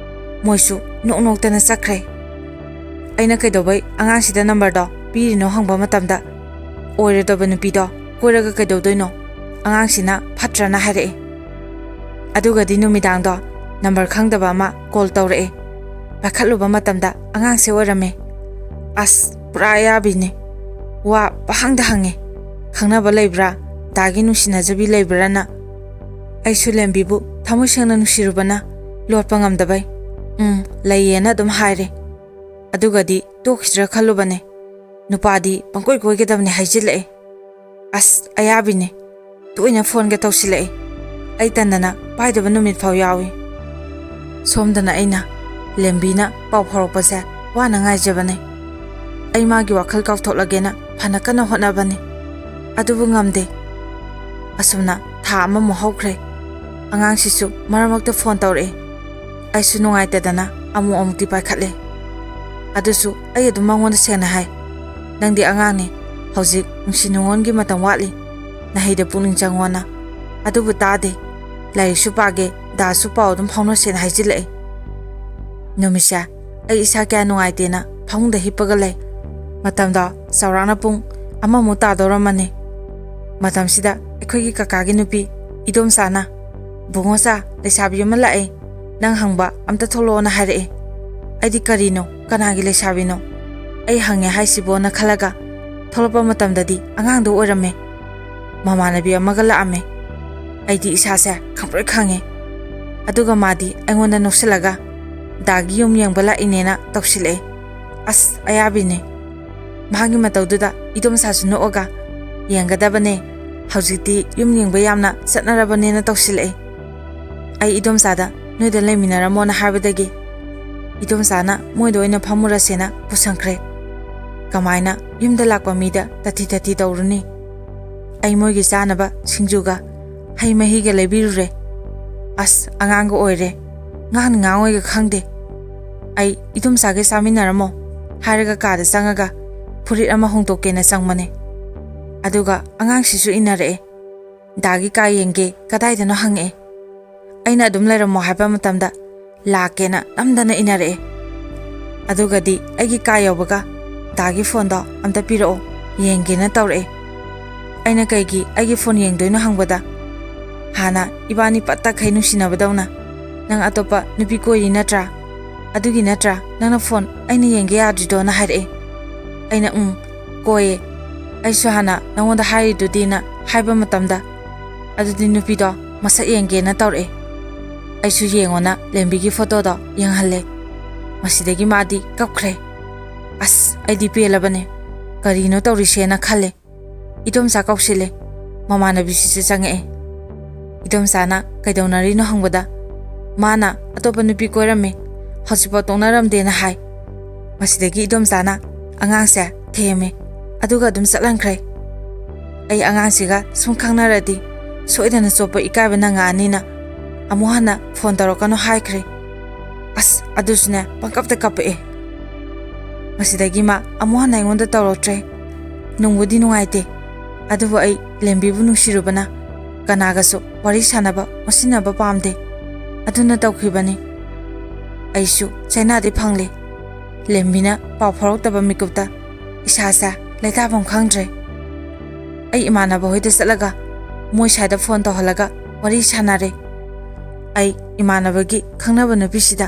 ꯃꯣꯏꯁꯨ ꯅꯣꯛ ꯅꯣꯛꯇꯅ ꯆꯠꯈ꯭ꯔꯦ꯫ ꯑꯩꯅ ꯀꯩꯗꯧꯕꯩ ꯑꯉꯥꯡꯁꯤꯗ ꯅꯝꯕꯔꯗꯣ ꯄꯤꯔꯤꯅꯣ ꯍꯪꯕ ꯃꯇꯝꯗ, "ꯑꯣꯏꯔꯣꯏꯗꯕ ꯅꯨꯄꯤꯗꯣ ꯀꯣꯏꯔꯒ ꯀꯩꯗꯧꯗꯣꯏꯅꯣ? ꯑꯉꯥꯡꯁꯤꯅ ꯐꯠꯇ꯭ꯔꯅ" ꯍꯥꯏꯔꯛꯑꯦ꯫ ꯑꯗꯨꯒꯗꯤ ꯅꯨꯃꯤꯗꯥꯡꯗꯣ ꯅꯝꯕꯔ ꯈꯪꯗꯕ ꯑꯃ ꯀꯣꯜ ꯇꯧꯔꯛꯑꯦ꯫ ꯄꯥꯏꯈꯠꯂꯨꯕ ꯃꯇꯝꯗ ꯑꯉꯥꯡꯁꯦ ꯑꯣꯏꯔꯝꯃꯦ꯫ ꯑꯁ, ꯄꯨꯔꯥ ꯑꯌꯥꯕꯤꯅꯦ꯫ ꯋꯥ ꯄꯍꯪꯗ ꯍꯪꯉꯦ꯫ "ꯈꯪꯅꯕ ꯂꯩꯕ꯭ꯔꯥ? ꯗꯥꯒꯤ ꯅꯨꯡꯁꯤꯅꯖꯕꯤ ꯂꯩꯕ꯭ꯔꯥꯅ꯫ ꯑꯩꯁꯨ ꯂꯦꯝꯕꯤꯕꯨ ꯊꯃꯣꯏ ꯁꯦꯡꯅ ꯅꯨꯡꯁꯤꯔꯨꯕꯅ ꯂꯣꯠꯄ ꯉꯝꯗꯕꯩ "ꯎꯝ, ꯂꯩꯌꯦꯅ" ꯑꯗꯨꯝ ꯍꯥꯏꯔꯦ꯫ ꯑꯗꯨꯒꯗꯤ ꯇꯣꯛꯈꯤꯁꯤꯔꯥ ꯈꯜꯂꯨꯕꯅꯦ꯫ ꯅꯨꯄꯥꯗꯤ ꯄꯪꯀꯣꯏ ꯀꯣꯏꯒꯗꯕꯅꯦ ꯍꯥꯏꯖꯤꯜꯂꯛꯑꯦ꯫ ꯑꯁ, ꯑꯌꯥꯕꯤꯅꯦ꯫ ꯇꯣꯏꯅ ꯐꯣꯟꯒ ꯇꯧꯁꯤꯜꯂꯛꯑꯦ꯫ ꯑꯩ ꯇꯟꯗꯅ ꯄꯥꯏꯗꯕ ꯅꯨꯃꯤꯠ ꯐꯥꯎ ꯌꯥꯎꯏ꯫ ꯁꯣꯝꯗꯅ ꯑꯩꯅ ꯂꯦꯝꯕꯤꯅ ꯄꯥꯎ ꯐꯥꯎꯔꯛꯄꯁꯦ ꯋꯥꯅ ꯉꯥꯏꯖꯕꯅꯦ꯫ ꯑꯩ ꯃꯥꯒꯤ ꯋꯥꯈꯜ ꯀꯥꯎꯊꯣꯛꯂꯒꯦꯅ ꯐꯅ ꯀꯟꯅ ꯍꯣꯠꯅꯕꯅꯤ꯫ ꯑꯗꯨꯕꯨ ꯉꯝꯗꯦ꯫ ꯑꯁꯨꯝꯅ ꯊꯥ ꯑꯃꯃꯨꯛ ꯍꯧꯈ꯭ꯔꯦ꯫ ꯑꯉꯥꯡꯁꯤꯁꯨ ꯃꯔꯛ ꯃꯔꯛꯇ ꯐꯣꯟ ꯇꯧꯔꯛꯑꯦ꯫ ꯑꯩꯁꯨ ꯅꯨꯡꯉꯥꯏꯇꯗꯅ ꯑꯃꯨꯛ ꯑꯃꯨꯛꯇꯤ ꯄꯥꯏꯈꯠꯂꯦ꯫ ꯑꯗꯨꯁꯨ ꯑꯩ ꯑꯗꯨꯝ ꯃꯉꯣꯟꯗ ꯁꯦꯡꯅ ꯍꯥꯏ, "ꯅꯪꯗꯤ ꯑꯉꯥꯡꯅꯤ, ꯍꯧꯖꯤꯛ ꯅꯨꯡꯁꯤ ꯅꯨꯡꯉꯣꯟꯒꯤ ꯃꯇꯝ ꯋꯥꯠꯂꯤ, ꯅꯍꯩꯗ ꯄꯨꯛꯅꯤꯡ ꯆꯪꯉꯣꯅ"꯫ ꯑꯗꯨꯕꯨ ꯇꯥꯗꯦ꯫ "ꯂꯥꯏꯔꯤꯛꯁꯨ ꯄꯥꯒꯦ, ꯗꯥꯁꯨ ꯄꯥꯎ ꯑꯗꯨꯝ ꯐꯥꯎꯅꯁꯦꯅ" ꯍꯥꯏꯖꯤꯜꯂꯛꯑꯦ꯫ ꯅꯨꯃꯤꯠꯁꯦ ꯑꯩ ꯏꯁꯥ ꯀꯌꯥ ꯅꯨꯡꯉꯥꯏꯇꯦꯅ ꯐꯃꯨꯡꯗ ꯍꯤꯞꯄꯒ ꯂꯩ꯫ ꯃꯇꯝꯗꯣ ꯆꯥꯎꯔꯥꯛꯅ ꯄꯨꯡ ꯑꯃꯃꯨꯛ ꯇꯥꯗꯧꯔꯝꯃꯅꯤ꯫ ꯃꯇꯝꯁꯤꯗ ꯑꯩꯈꯣꯏꯒꯤ ꯀꯀꯥꯒꯤ ꯅꯨꯄꯤ ꯏꯗꯣꯝꯆꯥꯅ, "ꯕꯨꯡꯉꯣꯆꯥ, ꯂꯩꯁꯥꯕꯤ ꯑꯃ ꯂꯥꯛꯑꯦ, ꯅꯪ ꯍꯪꯕ ꯑꯝꯇ ꯊꯣꯛꯂꯛꯑꯣꯅ" ꯍꯥꯏꯔꯛꯑꯦ꯫ ꯑꯩꯗꯤ "ꯀꯔꯤꯅꯣ? ꯀꯅꯥꯒꯤ ꯂꯩꯁꯥꯕꯤꯅꯣ?" ꯑꯩ ꯍꯪꯉꯦ ꯍꯥꯏꯁꯤꯕꯣꯅ ꯈꯜꯂꯒ ꯊꯣꯛꯂꯛꯄ ꯃꯇꯝꯗꯗꯤ ꯑꯉꯥꯡꯗꯣ ꯑꯣꯏꯔꯝꯃꯦ꯫ ꯃꯃꯥꯟꯅꯕꯤ ꯑꯃꯒ ꯂꯥꯛꯑꯝꯃꯦ꯫ ꯑꯩꯗꯤ ꯏꯁꯥꯁꯦ ꯈꯪꯄ꯭ꯔꯦꯛ ꯈꯪꯉꯦ꯫ ꯑꯗꯨꯒ ꯃꯥꯗꯤ ꯑꯩꯉꯣꯟꯗ ꯅꯣꯛꯁꯤꯜꯂꯒ "ꯗꯥꯒꯤ ꯌꯨꯝ ꯌꯦꯡꯕ ꯂꯥꯛꯏꯅꯦꯅ" ꯇꯧꯁꯤꯜꯂꯛꯑꯦ꯫ ꯑꯁ, ꯑꯌꯥꯕꯤꯅꯦ꯫ ꯃꯥꯒꯤ ꯃꯇꯧꯗꯨꯗ ꯏꯗꯣꯝꯆꯥꯁꯨ ꯅꯣꯛꯑꯒ, "ꯌꯦꯡꯒꯗꯕꯅꯦ, ꯍꯧꯖꯤꯛꯇꯤ ꯌꯨꯝ ꯌꯦꯡꯕ ꯌꯥꯝꯅ ꯆꯠꯅꯔꯕꯅꯦꯅ" ꯇꯧꯁꯤꯜꯂꯛꯑꯦ꯫ ꯑꯩ ꯏꯗꯣꯝꯆꯥꯗ "ꯅꯣꯏꯗ ꯂꯩꯃꯤꯟꯅꯔꯝꯃꯣꯅ" ꯍꯥꯏꯕꯗꯒꯤ ꯏꯗꯣꯝꯆꯥꯅ ꯃꯣꯏꯗ ꯑꯣꯏꯅ ꯐꯝꯃꯨꯔꯁꯦꯅ ꯄꯨꯁꯟꯈ꯭ꯔꯦ꯫ ꯀꯃꯥꯏꯅ ꯌꯨꯝꯗ ꯂꯥꯛꯄ ꯃꯤꯗ ꯇꯊꯤ ꯇꯊꯤ ꯇꯧꯔꯨꯅꯤ? ꯑꯩ ꯃꯣꯏꯒꯤ ꯆꯥꯅꯕ ꯁꯤꯡꯖꯨꯒ ꯍꯩ ꯃꯍꯤꯒ ꯂꯩꯕꯤꯔꯨꯔꯦ꯫ ꯑꯁ, ꯑꯉꯥꯡꯒ ꯑꯣꯏꯔꯦ꯫ ꯉꯥꯡꯅꯤ ꯉꯥꯡꯉꯣꯏꯒ ꯈꯪꯗꯦ꯫ ꯑꯩ "ꯏꯗꯣꯝꯆꯥꯒ ꯆꯥꯃꯤꯟꯅꯔꯝꯃꯣ" ꯍꯥꯏꯔꯒ ꯀꯥꯗ ꯆꯪꯉꯒ ꯐꯨꯔꯤꯠ ꯑꯃ ꯍꯣꯡꯗꯣꯛꯀꯦꯅ ꯆꯪꯕꯅꯦ꯫ ꯑꯗꯨꯒ ꯑꯉꯥꯡꯁꯤꯁꯨ ꯏꯟꯅꯔꯛꯑꯦ꯫ "ꯗꯥꯒꯤ ꯀꯥ ꯌꯦꯡꯒꯦ, ꯀꯗꯥꯏꯗꯅꯣ?" ꯍꯪꯉꯛꯑꯦ꯫ ꯑꯩꯅ "ꯑꯗꯨꯝ ꯂꯩꯔꯝꯃꯣ" ꯍꯥꯏꯕ ꯃꯇꯝꯗ "ꯂꯥꯛꯀꯦꯅ" ꯅꯝꯗꯅ ꯏꯟꯅꯔꯛꯑꯦ꯫ ꯑꯗꯨꯒꯗꯤ ꯑꯩꯒꯤ ꯀꯥ ꯌꯧꯕꯒ "ꯗꯥꯒꯤ ꯐꯣꯟꯗꯣ ꯑꯝꯇ ꯄꯤꯔꯛꯑꯣ, ꯌꯦꯡꯒꯦꯅ" ꯇꯧꯔꯛꯑꯦ꯫ ꯑꯩꯅ "ꯀꯩꯒꯤ ꯑꯩꯒꯤ ꯐꯣꯟ ꯌꯦꯡꯗꯣꯏꯅꯣ?" ꯍꯪꯕꯗ, "ꯍꯥꯟꯅ ꯏꯕꯥꯅꯤ ꯄꯠ ꯇꯠꯈꯩ ꯅꯨꯡꯁꯤꯅꯕꯗꯧꯅ ꯅꯪ ꯑꯇꯣꯞꯄ ꯅꯨꯄꯤ ꯀꯣꯏꯔꯤ ꯅꯠꯇ꯭ꯔꯥ? ꯑꯗꯨꯒꯤ ꯅꯠꯇ꯭ꯔꯥ ꯅꯪꯅ ꯐꯣꯟ ꯑꯩꯅ ꯌꯦꯡꯒꯦ ꯌꯥꯗ꯭ꯔꯤꯗꯣꯅ" ꯍꯥꯏꯔꯛꯑꯦ꯫ ꯑꯩꯅ "ꯎꯝ, ꯀꯣꯏꯌꯦ꯫ ꯑꯩꯁꯨ ꯍꯥꯟꯅ ꯅꯪꯉꯣꯟꯗ ꯍꯥꯏꯔꯤꯗꯨꯗꯤꯅ" ꯍꯥꯏꯕ ꯃꯇꯝꯗ, ꯑꯗꯨꯗꯤ ꯅꯨꯄꯤꯗꯣ ꯃꯁꯛ ꯌꯦꯡꯒꯦꯅ ꯇꯧꯔꯛꯑꯦ꯫ ꯑꯩꯁꯨ ꯌꯦꯡꯉꯣꯅ ꯂꯦꯝꯕꯤꯒꯤ ꯐꯣꯇꯣꯗꯣ ꯌꯦꯡꯍꯜꯂꯦ꯫ ꯃꯁꯤꯗꯒꯤ ꯃꯥꯗꯤ ꯀꯞꯈ꯭ꯔꯦ꯫ ꯑꯁ, ꯑꯩꯗꯤ ꯄꯦꯜꯂꯕꯅꯦ꯫ ꯀꯔꯤꯅꯣ ꯇꯧꯔꯤꯁꯦꯅ ꯈꯜꯂꯦ꯫ ꯏꯗꯣꯝꯆꯥ ꯀꯧꯁꯤꯜꯂꯦ꯫ ꯃꯃꯥꯟꯅꯕꯤꯁꯤꯁꯨ ꯆꯪꯉꯛꯑꯦ꯫ ꯏꯗꯣꯝꯆꯥꯅ ꯀꯩꯗꯧꯅꯔꯤꯅꯣ ꯍꯪꯕꯗ, ꯃꯥꯅ ꯑꯇꯣꯞꯄ ꯅꯨꯄꯤ ꯀꯣꯏꯔꯝꯃꯤ, ꯍꯧꯖꯤꯛꯐꯥꯎ ꯇꯣꯛꯅꯔꯝꯗꯦꯅ ꯍꯥꯏ꯫ ꯃꯁꯤꯗꯒꯤ ꯏꯗꯣꯝꯆꯥꯅ ꯑꯉꯥꯡꯁꯦ ꯊꯦꯝꯃꯦ, ꯑꯗꯨꯒ ꯑꯗꯨꯝ ꯆꯠꯍꯟꯈ꯭ꯔꯦ꯫ ꯑꯩ ꯑꯉꯥꯡꯁꯤꯒ ꯁꯨꯝ ꯈꯪꯅꯔꯗꯤ ꯁꯣꯏꯗꯅ ꯆꯣꯞꯄ ꯏꯀꯥꯏꯕ ꯅꯪꯉꯛꯑꯅꯤꯅ ꯑꯃꯨꯛ ꯍꯟꯅ ꯐꯣꯟ ꯇꯧꯔꯛꯀꯅꯨ ꯍꯥꯏꯈ꯭ꯔꯦ꯫ ꯑꯁ, ꯑꯗꯨꯁꯨꯅꯦ, ꯄꯪꯀꯞꯇ ꯀꯞꯄꯛꯑꯦ꯫ ꯃꯁꯤꯗꯒꯤ ꯃꯥ ꯑꯃꯨꯛ ꯍꯟꯅ ꯑꯩꯉꯣꯟꯗ ꯇꯧꯔꯛꯇ꯭ꯔꯦ꯫ ꯅꯨꯡꯕꯨꯗꯤ ꯅꯨꯡꯉꯥꯏꯇꯦ, ꯑꯗꯨꯕꯨ ꯑꯩ ꯂꯦꯝꯕꯤꯕꯨ ꯅꯨꯡꯁꯤꯔꯨꯕꯅ ꯀꯅꯥꯒꯁꯨ ꯋꯥꯔꯤ ꯁꯥꯟꯅꯕ, ꯎꯠꯁꯤꯟꯅꯕ ꯄꯥꯝꯗꯦ꯫ ꯑꯗꯨꯅ ꯇꯧꯈꯤꯕꯅꯤ꯫ ꯑꯩꯁꯨ ꯆꯩꯅꯥꯗꯤ ꯐꯪꯂꯦ꯫ ꯂꯦꯝꯕꯤꯅ ꯄꯥꯎ ꯐꯥꯎꯔꯛꯇꯕ ꯃꯤꯀꯨꯞꯇ ꯏꯁꯥꯁꯦ ꯂꯩꯇꯥꯐꯝ ꯈꯪꯗ꯭ꯔꯦ꯫ ꯑꯩ ꯏꯃꯥꯟꯅꯕ ꯍꯣꯏꯗ ꯆꯠꯂꯒ ꯃꯣꯏ ꯁ꯭ꯋꯥꯏꯗ ꯐꯣꯟ ꯇꯧꯍꯜꯂꯒ ꯋꯥꯔꯤ ꯁꯥꯟꯅꯔꯦ꯫ ꯑꯩ ꯏꯃꯥꯟꯅꯕꯒꯤ ꯈꯪꯅꯕ ꯅꯨꯄꯤꯁꯤꯗ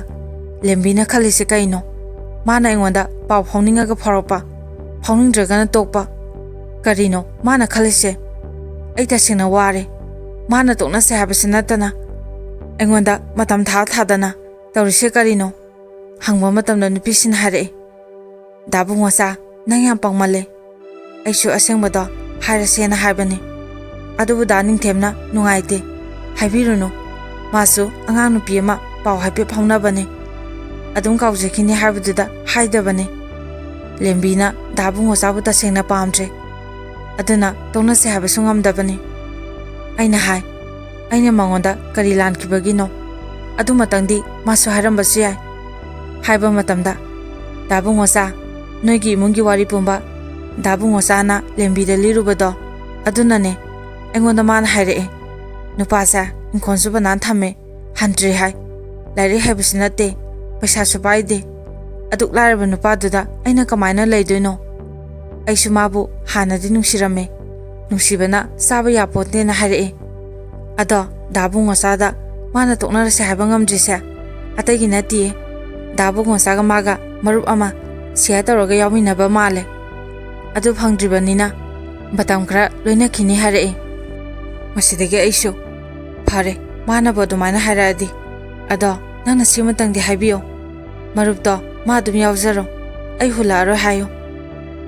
ꯂꯦꯝꯕꯤꯅ ꯈꯜꯂꯤꯁꯦ ꯀꯩꯅꯣ? ꯃꯥꯅ ꯑꯩꯉꯣꯟꯗ ꯄꯥꯎ ꯐꯥꯎꯅꯤꯡꯉꯒ ꯐꯥꯎꯔꯛꯄ, ꯐꯥꯎꯅꯤꯡꯗ꯭ꯔꯒꯅ ꯇꯣꯛꯄ꯫ ꯀꯔꯤꯅꯣ ꯃꯥꯅ ꯈꯜꯂꯤꯁꯦ? ꯑꯩ ꯇꯁꯦꯡꯅ ꯋꯥꯔꯦ꯫ ꯃꯥꯅ ꯇꯣꯛꯅꯁꯦ ꯍꯥꯏꯕꯁꯤ ꯅꯠꯇꯅ ꯑꯩꯉꯣꯟꯗ ꯃꯇꯝ ꯊꯥ ꯊꯥꯗꯅ ꯇꯧꯔꯤꯁꯦ ꯀꯔꯤꯅꯣ? ꯍꯪꯕ ꯃꯇꯝꯗ ꯅꯨꯄꯤꯁꯤꯅ ꯍꯥꯏꯔꯛꯏ, "ꯗꯥ ꯕꯨꯡꯉꯣꯆꯥ, ꯅꯪ ꯌꯥꯝ ꯄꯪꯃꯜꯂꯦ꯫ ꯑꯩꯁꯨ ꯑꯁꯦꯡꯕꯗꯣ ꯍꯥꯏꯔꯁꯦꯅ ꯍꯥꯏꯕꯅꯤ꯫ ꯑꯗꯨꯕꯨ ꯗꯥ ꯅꯤꯡꯊꯦꯝꯅ ꯅꯨꯡꯉꯥꯏꯇꯦ, ꯍꯥꯏꯕꯤꯔꯨꯅꯨ꯫ ꯃꯥꯁꯨ ꯑꯉꯥꯡ ꯅꯨꯄꯤ ꯑꯃ ꯄꯥꯎ ꯍꯥꯏꯐꯦꯠ ꯐꯥꯎꯅꯕꯅꯤ꯫ ꯑꯗꯨꯝ ꯀꯥꯎꯖꯈꯤꯅꯤ ꯍꯥꯏꯕꯗꯨꯗ ꯍꯥꯏꯗꯕꯅꯤ꯫ ꯂꯦꯝꯕꯤꯅ ꯗꯥ ꯕꯨꯡꯉꯣꯆꯥꯕꯨ ꯇꯁꯦꯡꯅ ꯄꯥꯝꯗ꯭ꯔꯦ꯫ ꯑꯗꯨꯅ ꯇꯣꯛꯅꯁꯦ ꯍꯥꯏꯕꯁꯨ ꯉꯝꯗꯕꯅꯤ꯫" ꯑꯩꯅ ꯍꯥꯏ, "ꯑꯩꯅ ꯃꯉꯣꯟꯗ ꯀꯔꯤ ꯂꯥꯟꯈꯤꯕꯒꯤꯅꯣ? ꯑꯗꯨꯃꯇꯪꯗꯤ ꯃꯥꯁꯨ ꯍꯥꯏꯔꯝꯕꯁꯨ ꯌꯥꯏ꯫" ꯍꯥꯏꯕ ꯃꯇꯝꯗ, "ꯗꯥ ꯕꯨꯡꯉꯣꯆꯥ, ꯅꯣꯏꯒꯤ ꯏꯃꯨꯡꯒꯤ ꯋꯥꯔꯤ ꯄꯨꯝꯕ ꯗꯥ ꯕꯨꯡꯉꯣꯆꯥꯅ ꯂꯦꯝꯕꯤꯗ ꯂꯤꯔꯨꯕꯗꯣ, ꯑꯗꯨꯅꯅꯦ꯫ ꯑꯩꯉꯣꯟꯗ ꯃꯥꯅ ꯍꯥꯏꯔꯛꯑꯦ, ꯅꯨꯄꯥꯁꯦ ꯏꯪꯈꯣꯜꯁꯨ ꯕꯅꯥꯟ ꯊꯝꯃꯦ, ꯍꯟꯗ꯭ꯔꯤ ꯍꯥꯏ꯫ ꯂꯥꯏꯔꯤꯛ ꯍꯩꯕꯁꯨ ꯅꯠꯇꯦ, ꯄꯩꯁꯥꯁꯨ ꯄꯥꯏꯗꯦ꯫ ꯑꯗꯨꯛ ꯂꯥꯏꯔꯕ ꯅꯨꯄꯥꯗꯨꯗ ꯑꯩꯅ ꯀꯃꯥꯏꯅ ꯂꯩꯗꯣꯏꯅꯣ? ꯑꯩꯁꯨ ꯃꯥꯕꯨ ꯍꯥꯟꯅꯗꯤ ꯅꯨꯡꯁꯤꯔꯝꯃꯦ, ꯅꯨꯡꯁꯤꯕꯅ ꯆꯥꯕ ꯌꯥꯄꯣꯟꯇꯦꯅ ꯍꯥꯏꯔꯛꯑꯦ꯫ ꯑꯗꯣ ꯗꯥ ꯕꯨꯡꯉꯣꯆꯥꯗ ꯃꯥꯅ ꯇꯣꯛꯅꯔꯁꯦ ꯍꯥꯏꯕ ꯉꯝꯗ꯭ꯔꯤꯁꯦ ꯑꯇꯩꯒꯤ ꯅꯠꯇꯤꯌꯦ꯫ ꯗꯥ ꯕꯨꯡꯉꯣꯆꯥꯒ ꯃꯥꯒ ꯃꯔꯨꯞ ꯑꯃ ꯁꯤꯌꯥꯔ ꯇꯧꯔꯒ ꯌꯥꯎꯃꯤꯟꯅꯕ ꯃꯥꯜꯂꯦ꯫ ꯑꯗꯨ ꯐꯪꯗ꯭ꯔꯤꯕꯅꯤꯅ ꯃꯇꯝ ꯈꯔ ꯂꯣꯏꯅꯈꯤꯅꯤ ꯍꯥꯏꯔꯛꯏ꯫ ꯃꯁꯤꯗꯒꯤ ꯑꯩꯁꯨ, "ꯐꯔꯦ, ꯃꯥꯅꯕꯨ ꯑꯗꯨꯃꯥꯏꯅ ꯍꯥꯏꯔꯛꯑꯗꯤ꯫ ꯑꯗꯣ ꯅꯪꯅ ꯁꯤꯃꯇꯪꯗꯤ ꯍꯥꯏꯕꯤꯌꯣ, ꯃꯔꯨꯞꯇꯣ ꯃꯥ ꯑꯗꯨꯝ ꯌꯥꯎꯖꯔꯣ, ꯑꯩ ꯍꯨꯜꯂꯛꯑꯔꯣꯏ ꯍꯥꯏꯌꯣ꯫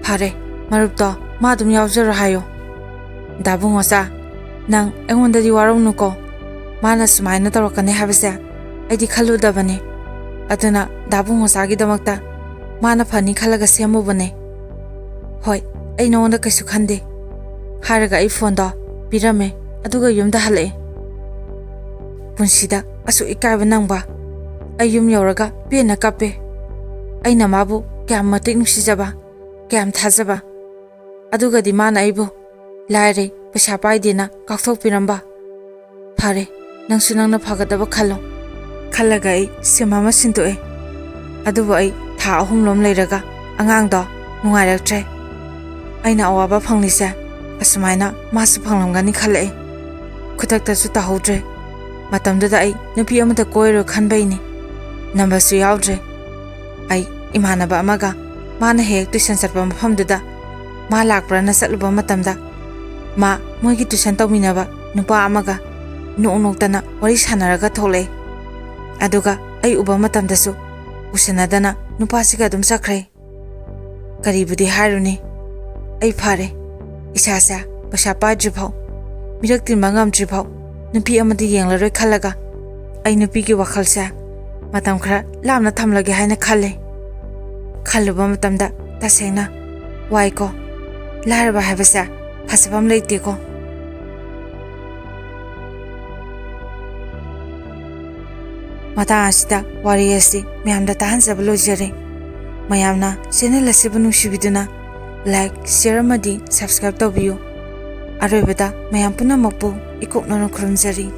ꯐꯔꯦ, ꯃꯔꯨꯞꯇꯣ ꯃꯥ ꯑꯗꯨꯝ ꯌꯥꯎꯖꯔꯣ ꯍꯥꯏꯌꯣ꯫ ꯗꯥꯕꯨꯡꯉꯣꯆꯥ, ꯅꯪ ꯑꯩꯉꯣꯟꯗꯗꯤ ꯋꯥꯔꯧꯅꯨꯀꯣ꯫ ꯃꯥꯅ ꯁꯨꯃꯥꯏꯅ ꯇꯧꯔꯛꯀꯅꯤ ꯍꯥꯏꯕꯁꯦ ꯑꯩꯗꯤ ꯈꯜꯂꯨꯗꯕꯅꯤ꯫ ꯑꯗꯨꯅ ꯗꯥꯕꯨꯡꯉꯣꯆꯥꯒꯤꯗꯃꯛꯇ ꯃꯥꯅ ꯐꯅꯤ ꯈꯜꯂꯒ ꯁꯦꯝꯃꯨꯕꯅꯦ꯫ ꯍꯣꯏ, ꯑꯩ ꯅꯉꯣꯟꯗ ꯀꯩꯁꯨ ꯈꯟꯗꯦ" ꯍꯥꯏꯔꯒ ꯑꯩ ꯐꯣꯟꯗꯣ ꯄꯤꯔꯝꯃꯦ, ꯑꯗꯨꯒ ꯌꯨꯝꯗ ꯍꯜꯂꯛꯑꯦ꯫ ꯄꯨꯟꯁꯤꯗ ꯑꯁꯨꯛ ꯏꯀꯥꯏꯕ ꯅꯪꯕ꯫ ꯑꯩ ꯌꯨꯝ ꯌꯧꯔꯒ ꯄꯦꯟꯅ ꯀꯞꯄꯦ꯫ ꯑꯩꯅ ꯃꯥꯕꯨ ꯀꯌꯥꯝ ꯃꯇꯤꯛ ꯅꯨꯡꯁꯤꯖꯕ, ꯀꯌꯥꯝ ꯊꯥꯖꯕ꯫ ꯑꯗꯨꯒꯗꯤ ꯃꯥꯅ ꯑꯩꯕꯨ ꯂꯥꯏꯔꯩ, ꯄꯩꯁꯥ ꯄꯥꯏꯗꯦꯅ ꯀꯥꯎꯊꯣꯛꯄꯤꯔꯝꯕ꯫ "ꯐꯔꯦ, ꯅꯪꯁꯨ ꯅꯪꯅ ꯐꯒꯗꯕ ꯈꯜꯂꯣ" ꯈꯜꯂꯒ ꯑꯩ ꯁꯤꯝ ꯑꯃ ꯁꯤꯟꯗꯣꯛꯑꯦ꯫ ꯑꯗꯨꯕꯨ ꯑꯩ ꯊꯥ ꯑꯍꯨꯝꯂꯣꯝ ꯂꯩꯔꯒ ꯑꯉꯥꯡꯗꯣ ꯅꯨꯡꯉꯥꯏꯔꯛꯇ꯭ꯔꯦ꯫ ꯑꯩꯅ ꯑꯋꯥꯕ ꯐꯪꯂꯤꯁꯦ ꯑꯁꯨꯃꯥꯏꯅ ꯃꯥꯁꯨ ꯐꯪꯂꯝꯒꯅꯤ ꯈꯜꯂꯛꯑꯦ꯫ ꯈꯨꯗꯛꯇꯁꯨ ꯇꯧꯍꯧꯗ꯭ꯔꯦ꯫ ꯃꯇꯝꯗꯨꯗ ꯑꯩ ꯅꯨꯄꯤ ꯑꯃꯗ ꯀꯣꯏꯔꯣꯏ ꯈꯟꯕꯩꯅꯤ꯫ ꯅꯝꯕꯔꯁꯨ ꯌꯥꯎꯗ꯭ꯔꯦ꯫ ꯑꯩ ꯏꯃꯥꯟꯅꯕ ꯑꯃꯒ ꯃꯥꯅ ꯍꯦꯛ ꯇꯨꯏꯁꯟ ꯆꯠꯄ ꯃꯐꯝꯗꯨꯗ ꯃꯥ ꯂꯥꯛꯄ꯭ꯔꯥꯅ ꯆꯠꯂꯨꯕ ꯃꯇꯝꯗ, ꯃꯥ ꯃꯣꯏꯒꯤ ꯇꯨꯏꯁꯟ ꯇꯧꯃꯤꯟꯅꯕ ꯅꯨꯄꯥ ꯑꯃꯒ ꯅꯣꯛ ꯅꯣꯛꯇꯅ ꯋꯥꯔꯤ ꯁꯥꯟꯅꯔꯒ ꯊꯣꯛꯂꯛꯑꯦ꯫ ꯑꯗꯨꯒ ꯑꯩ ꯎꯕ ꯃꯇꯝꯗꯁꯨ ꯎꯁꯤꯟꯅꯗꯅ ꯅꯨꯄꯥꯁꯤꯒ ꯑꯗꯨꯝ ꯆꯠꯈ꯭ꯔꯦ꯫ ꯀꯔꯤꯕꯨꯗꯤ ꯍꯥꯏꯔꯨꯅꯤ, ꯑꯩ ꯐꯔꯦ꯫ ꯏꯁꯥꯁꯦ ꯄꯩꯁꯥ ꯄꯥꯏꯗ꯭ꯔꯤꯐꯥꯎ, ꯃꯤꯔꯛ ꯇꯤꯟꯕ ꯉꯝꯗ꯭ꯔꯤꯐꯥꯎ ꯅꯨꯄꯤ ꯑꯃꯗꯤ ꯌꯦꯡꯂꯔꯣꯏ ꯈꯜꯂꯒ ꯑꯩ ꯅꯨꯄꯤꯒꯤ ꯋꯥꯈꯜꯁꯦ ꯃꯇꯝ ꯈꯔ ꯂꯥꯞꯅ ꯊꯝꯂꯒꯦ ꯍꯥꯏꯅ ꯈꯜꯂꯦ꯫ ꯈꯜꯂꯨꯕ ꯃꯇꯝꯗ ꯇꯁꯦꯡꯅ ꯋꯥꯏꯀꯣ꯫ ꯂꯥꯏꯔꯕ ꯍꯥꯏꯕꯁꯦ ꯐꯖꯕ ꯑꯃ ꯂꯩꯇꯦꯀꯣ꯫ ꯃꯇꯥꯡ ꯑꯁꯤꯗ ꯋꯥꯔꯤ ꯑꯁꯤ ꯃꯌꯥꯝꯗ ꯇꯥꯍꯟꯖꯕ ꯂꯣꯏꯖꯔꯦ꯫ ꯃꯌꯥꯝꯅ ꯆꯦꯅꯦꯜ ꯑꯁꯤꯕꯨ ꯅꯨꯡꯁꯤꯕꯤꯗꯨꯅ ꯂꯥꯏꯛ, ꯁꯤꯌꯔ ꯑꯃꯗꯤ ꯁꯕꯁꯀ꯭ꯔꯥꯏꯕ ꯇꯧꯕꯤꯌꯨ꯫ ꯑꯔꯣꯏꯕꯗ ꯃꯌꯥꯝ ꯄꯨꯝꯅꯃꯛꯄꯨ ꯏꯀꯣꯛꯅꯅ ꯈꯨꯔꯨꯝꯖꯔꯤ꯫